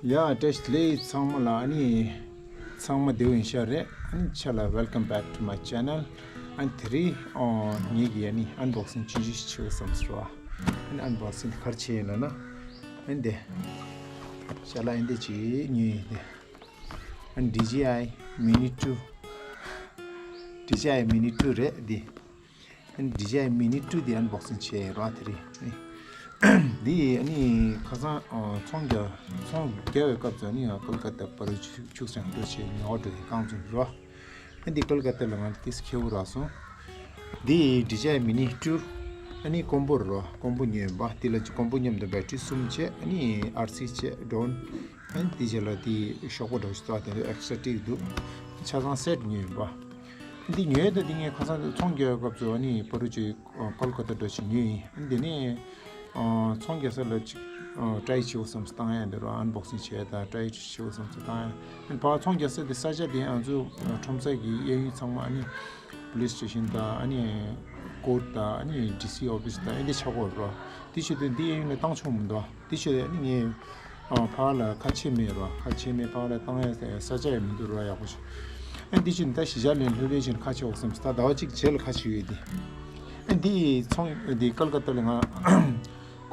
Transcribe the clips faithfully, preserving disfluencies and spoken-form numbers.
ཡ། བཀྲ་ཤིས་བདེ་ལེགས་ཚང་མ་ལ། ཨ་ནི་ཚང་མ་བདེ་པོ་ཡིན་ཤག་རེད། ཨ་ནི་ཆ་ལ། welcome back to my channel. ཨ་ནི་དེ་རིང་ཨོ་ངེད་ཀྱིས་ཨ་ནི་unboxing ཅི་ཞིག་བྱེད་དགོས་བསམ་སོང་། ཨ་ནི་unboxing དེ་ག་རེ་བྱེད་ཡིན་ལབ་ན། ཨ་ནི་དེ་ཤ་ལ་ཨ་ནི་དེ་ཅིག་ཉོས་ཡིན་དེ། ཨ་ནི་ཌི་ཇེ་ཨའི་མི་ནི་ཊུ། ཌི་ཇེ་ཨའི་མི་ནི་ཊུ་རེད་འདི། ཌི་ཇེ་ཨའི་མི་ནི་ཊུ་འདི་unboxing བྱས་ཡོད་ར། དེ་རིང་འདི་ཨ་ནི་ཁ་སང་ཨ་ཚོང་རྒྱག་ཚོང་རྒྱག་པའི་སྐབས་སུ་ཨ་ནི་ང་ཀོལ་ཀ་ཏ་པར་ཆུ་ཆུ་སྲང་འགྲོ་བྱས་ཉོ་བ་འགྲོ་ཡི་རྐང་བཙུགས་ར། ཨ་འདི་ཀོལ་ཀ་ཏ་ལ་ང་ཏིས་ཁེ་བོ་རག་སོང་། འདི་ཌི་ཇེ་ཨའི་མི་ནི་ཊུ། ཨ་ནི་ཀོམ་པོ་ར། ཀོམ་པོ་ཉོས་ཡིན་པ། འདི་ལ་ཀོམ་པོ་མཉམ་དུ་བེ་ཊི་རི་གསུམ་བྱས། ཨ་ནི་ཨར་སི་བྱས། ཌོན། ཨ་ནི་དེ་རྗེས་ལ་དེ་ཤོག་པ་འདྲ་ཞིག་བཏགས། དེ་ཚོ་ཨེག་སི་ཊ་ཊིག་འདུག་ཆ་ཚང་སེཊ་ཉོས་ཡིན་པ། འདི་ཉོས་ཡོད་དེ། འདི་ངས་ཁ་སང་ཚོང་རྒྱག་སྐབས་སུ་ཨ་ནི་པ་རུ་ཅིག་ཀོལ་ཀ་ཏ་འགྲོ་ཞིག་ཉོས་ཡིན། ཨ་ནི་དེ་ནས་ཨ་ཚོང་རྒྱག་ས་ལ་ཅིག་ཨ་ཊ་རའི་བྱེད་འོ་བསམ་སོང་། བཏང་ཡ་འདི་རུ་ཨན་བོག་སིང་བྱས་དང་། ཊ་རའི་བྱེད་འོ་བསམ་སོང་། བཏང་ཡ། ཨ་ནི་ཕར་ཚོང་རྒྱག་ས་དེ་ས་ཆ་དེ་ང་ཚོ་ཁྲོམ་ས་གི་གཡས་གཡོན་ཚང་མ་ཨ་ནི་པུ་ལིས་སི་ཊེ་ཤན་དང་། ཨ་ནི་ཀོརཊ་དང་། ཨ་ནི་ཌི་སི་ཨོ་ཕིས་དང་ཨ་ནི་དེ་ཆགས་ཀྱི་ཡོད་རེད། དེ་བྱེད་དུས་འདི་གཡས་གཡོན་ལ་བཏང་ཆོག་མི་འདུག་དེ་བྱེད་དུས་ཨ་ནི་ངས་ཨ་ཕར་ལ་ཁ་ཕྱེ་མེད་ར། ཁ་ཕྱེ་མེད། ཕར་ལ་བཏང་ཡ་ས་ཆ་ཡང་མི་འདུག་ར། ཡག་པོ་ཞིག་ཨ་ནི་དེ་བྱེད་ད་གཞིས་ཆགས་ལ་ལྷོད་ལྷོད་བྱས་ནས་ཁ་ཕྱེ་འོ་བསམ་སོང་། ད་ཟླ་བ་གཅིག་རྗེས་ལ་ཁ་ཕྱེ་ཡོད་དེ། ཨ་ནི་དེ་ཚོང་དེ་ཀལ་ཀ་ཏ་ལ་ང་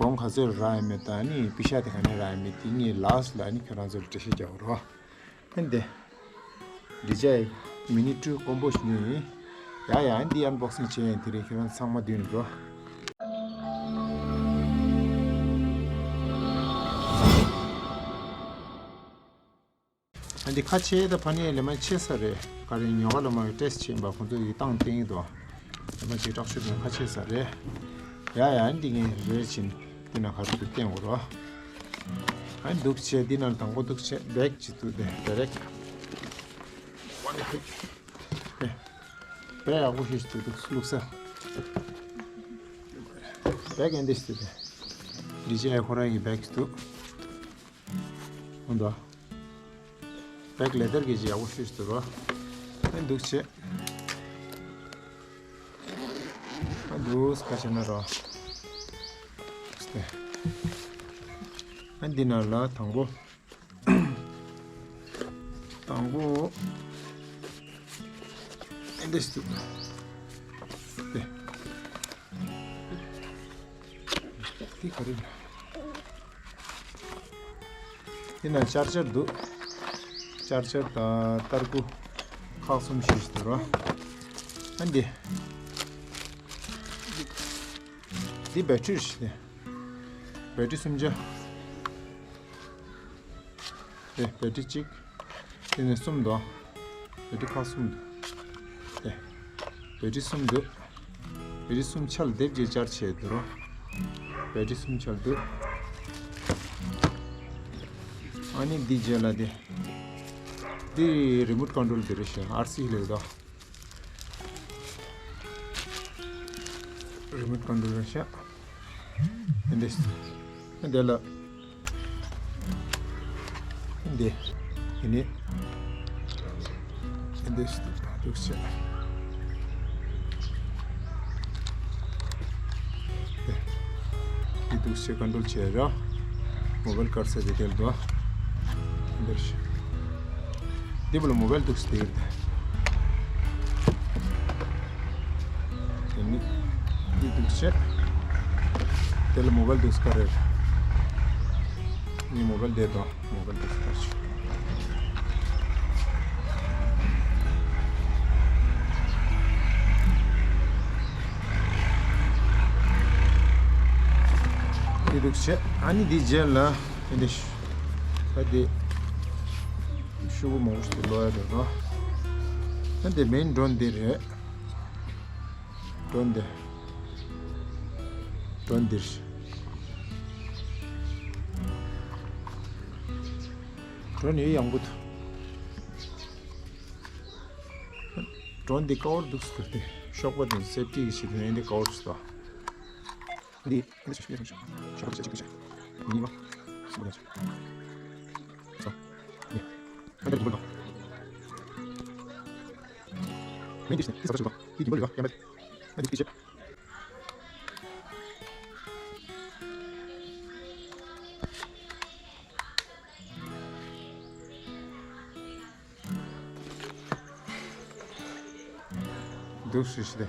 གོང་ག་ཚོད་རག་ཡོད་མེད་དང་། ཨ་ནི་པེ་ཤ་དེ་ག་ནས་རག་ཡོད་མེད་དེ་ངས་ལཱསི་ལ་ཨ་ནི་ཁྱེད་རང་ཚོ་ལ་འགྲེལ་བཤད་རྒྱག་རོགས། ཨ་ནི་དེ། ཌི་ཇེ་ཨའི་མི་ནི་ཊུ་ཀོམ་པོ་ཞིག་ཉོས་ཡིན། ཡ་ཡ། ཨ་ནི་འདི་ཨན་བོག་སིང་བྱས་ཡིན། དེ་རིང་ཁྱེད་རང་ཚང་མ་མདུན་ལ་འགྲོ། ཨ་ནི་འདི་ཁ་ཕྱེ་ད་ཕ་ནི་ལས་མ་ཕྱེ་ས་རེད། ག་རེ་ཉོ་ག་ལ་མ་ཊེསི་བྱས་ཡིན་པ། ཁོང་ཚོ་ཡི་བཏང་བསྟན་ཡིན་དོ། ལས་མ་ཅིག་སྐྲག་ཤོས་དེ་ཁ་ཕྱེ་ས་རེད། ཡ་ཡ། ཨ་ནི་འདི་ངས་རེ་བྱིན། འདི་ན་ག་རེ་འདུག་བསྟན་དགོས་རོ། ཨ་ནི་འདུག་བྱས་འདི་ན་དང་པོ་འདུག་བྱས་བེག་ཅིག་འདུག་དེ་ཌའི་རེག་ཊི། ཝན་ཌའི་རེག་ཊི། དེ་བེག་ཡག་པོ་ཞིག་འདུག་བླུགས་ས། བེག་ཨེ་འདི་ཞིག་འདུག་དེ་ཌི་ཇེ་ཨའི་ཁོ་རང་གི་བེག་ཅིག་འདུག་འོ་འདུག་བེག་ལེ་དར་གྱི་ཅིག་ཡག་པོ་ཞིག་འདུག་རོ། ཨ་ནི་འདུག་བྱས། ཨ་འདུག་ཁ་ཕྱེ་ན་རོ། ཨ་འདི་ནང་ལ་དང་པོ། དང་པོ། ཨེ་འདི་ཞིག་འདུག་དེ། འདི་ག་རེ་རེད། འདི་ན་ཅར་ཇར་འདུག་ཅར་ཇར་དང་ཏར་ཀུ་ཁག་གསུམ་ཞིག་འདུག་ར། ཨ་འདི། འདི་བེ་ཊི་རི་ཞིག་རེད། བེ་ཊི་རི་གསུམ་ཆ། དེ་བེ་ཊི་རི་གཅིག་དེ་ནས་གསུམ་འདུག་བེ་ཊི་རི་ཁག་གསུམ་འདུག་དེ་བེ་ཊི་རི་གསུམ་འདུག་བེ་ཊི་རི་གསུམ་ཆ་ལ་སྡེབ་ཅིག་ཅར་བྱས་འདུག་རོ། བེ་ཊི་རི་གསུམ་ཆ་ལ་འདུག་ཨ་ནི་འདི་རྗེས་ལ་དེ། འདི་རི་མོཊ་ཀོན་ཊོལ་འདི་རེད་ཤག་ཨར་སི་ལས་འདུག་རི་མོཊ་ཀོན་ཊོལ་རེད་ཤག་འདི། འདི་ལ། འདི། འདི་ནི། འདི་འདུག་ཤག་འདི་འདུག་ཤག་ཀོན་ཊོལ་བྱས་ར། མོ་བལ་ཀར་སར་དེ་དེ་ལ་འདུག་འདིར་ཤག་འདི་བོ་ལ་མོ་བལ་འདུག་སྟེ། དེ་ནི་འདི་འདུག་བྱས། དེ་ལ་མོ་བལ་འདུག་ག་རེ། ངའི་མོ་བལ་བསྡད་དོ། མོ་བལ་འདུག་ག་རེ། འདི་འདུག་བྱས། ཨ་ནི་འདི་རྗེས་ལ་འདི་ཤ་འདི། ཤོག་བུ་མང་པོ་ཞིག་ཏུ་ལོག་ཡ་རེད་རོ། ཨ་འདི་མེན་ཌོན་འདི་རེད། ཌོན་འདི། ཌོན་འདིར། ཌོན་ཡོད་ཡང་པོ་འདུག་ཌོན་འདི་ཀ་བར་འདུག་སུ་ཏེ། ཤོག་པ་དེ་སེབ་ཊི་གི་ཞིག་ཏུ་ཡིན་འདི་ཀ་བར་སུ་ཏོ། འདི། འདི་ཆ་ཤོག་པ་ཆ་ཆ་ཆ་ཆ། གཉིས་པ། གསུམ་པ་ཆ། སོ། འདི། ཨ་འདི་འདུག་ལ། མི་འདི་ཤི་ནི་ཏི་ས་ཏ་ཤི་ཏོ། ཏི་འདི་འདུག་ལ་ཡ་མ། ཨ་འདི་ཏི་ཆེ། འདུག་སུ་ཞིག་རེད།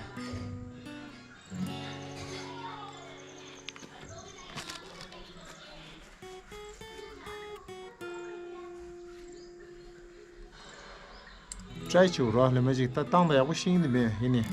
ཀྲའི་བྱེད་རོགས་ལས་མ་ཅིག་ད་བཏང་ད་ཡག་པོ་ཤེས་ཀྱི་མེད་ཡིན་ནི།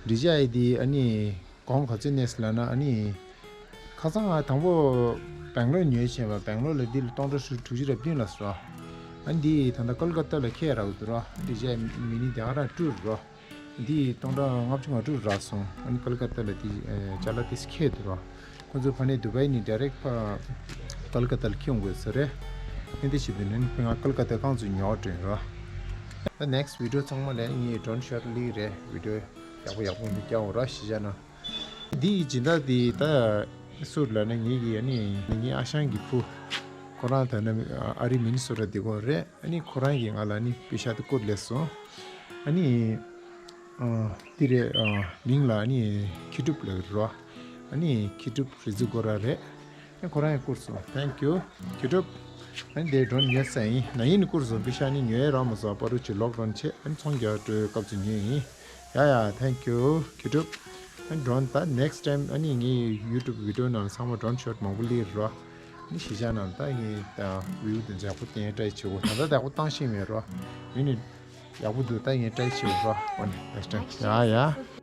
འགྲིག་ཅག་ཡི་དེ་ཨ་ནི་གོང་ག་ཚོད་གནས་སི་ལབ་ན། ཨ་ནི་ཁ་སང་ང་དང་པོ་སྦེང་ལོར་ཉོས་བྱས་པ། སྦེང་ལོར་ལ་འདི་ལ་སྟོང་ཕྲག་དྲུག་ཅུ་རེ་བདུན་ལ་སོང་ ཨ་འདི་ད་ལྟ་ཀལ་ཀ་ཏ་ལ་ཁྱེར་རག་འདུག་ར། འདི་རྗེས་མི་ནི་དེ་ག་རང་སྤྲུལ་རོ། འདི་སྟོང་ཕྲག་ལྔ་བཅུ་ང་དྲུག་རག་སོང་། ཨ་ནི་ཀལ་ཀ་ཏ་ལ་དེ་ཅ་ལག་དེ་ཁྱེར་འདུག་ར། ཁོང་ཚོ་ཕ་ནས་དུ་བའི་ནས་ཌའི་རེག་ཕ་ཀལ་ཀ་ཏ་ལ་ཁྱེར་འོང་དགོས་ས་རེད། ཨ་འདི་བྱེད་དུས་ནི་ང་ཀལ་ཀ་ཏ་རྐང་བཙུགས་ཉོ་དྲན་ར། ད་ནེག་སི་ཊི་བི་ཌི་ཡོ་ཚང་མ་ལ་ངས་ཌོ་རོན་ཤོཊ་ལིག་རེད། བི་ཌི་ཡོ་ཡག་པོ་ཡག་པོ་འདི་རྒྱག་འོང་ར་ཤི་བྱ་ན། འདི་ཡི་སྦྱིན་བདག་འདི་ད་སུ་ལ་ནི་ངེད་ཀྱི་ཨ་ནི་ངའི་ཨ་ཞང་གི་བུ། ཁོ་རང་ད་ནི་ཨ་རི་མི་ནི་སོ་ཊ་འདི་གོ་རེད། ཨ་ནི་ཁོ་རང་གིས་ང་ལ་ནི་པེ་ཤ་དེ་བསྐུར་སླེབས་སོང་། ཨ་ནི་ཨ་འདི་རེད། ཨ་མིང་ལ་ཨ་ནི་ཁི་ཊུབ་ལབ་རོ། ཨ་ནི་ཁི་ཊུབ་རི་ཛུ་གོ་ར་རེད། ཨ་ཁོ་རང་ཡང་བསྐུར་སོང་། Thank you ཁི་ཊུབ། ཨ་ནི་དེ་ཌོ་རོན་ཉོས་ས་ཡིན། ན་ཡིན་ནི་བསྐུར་སོང་། པེ་ཤ་ནི་ཉོས་རག་མ་སོང་། པ་རུ་ཅི་ལོག་ཌོན་བྱས། ཨ་ནི་ཚོང་རྒྱག་སྤྲོད་སྐབས་སུ་ཉོས་ཡིན། ཡ་ཡ། Thank you ཁི་ཊུབ། ཨ་ནི་ཌོ་རོན་ད་ནེག་སི་ཊི་ཊའིམ་ཨ་ནི་ངའི་ཡུ་ཊུབ་བི་ཌི་ཡོ་ནང་ཚང་མ་ཌོ་རོན་ཤོཊ་མང་པོ་སླེབས་རོ། ཨ་ནི་ཤི་བྱ་ནང་ད་ངའི་ད་བིའུ་དེ་ཚོ་ཡག་པོ་བསྟན་ཊའི་བྱེད་དགོས། ད་ད་ད་ཡག་པོ་བཏང་ཤེས་མེད་རོ། ཡིན་ནི་ཡག་པོ་འདུག་ད་ངས་ཊའི་བྱེད་དགོས་རོ། ཨ་ནི་ནེག་སི་ཊི་ཊའིམ། ཡ་ཡ།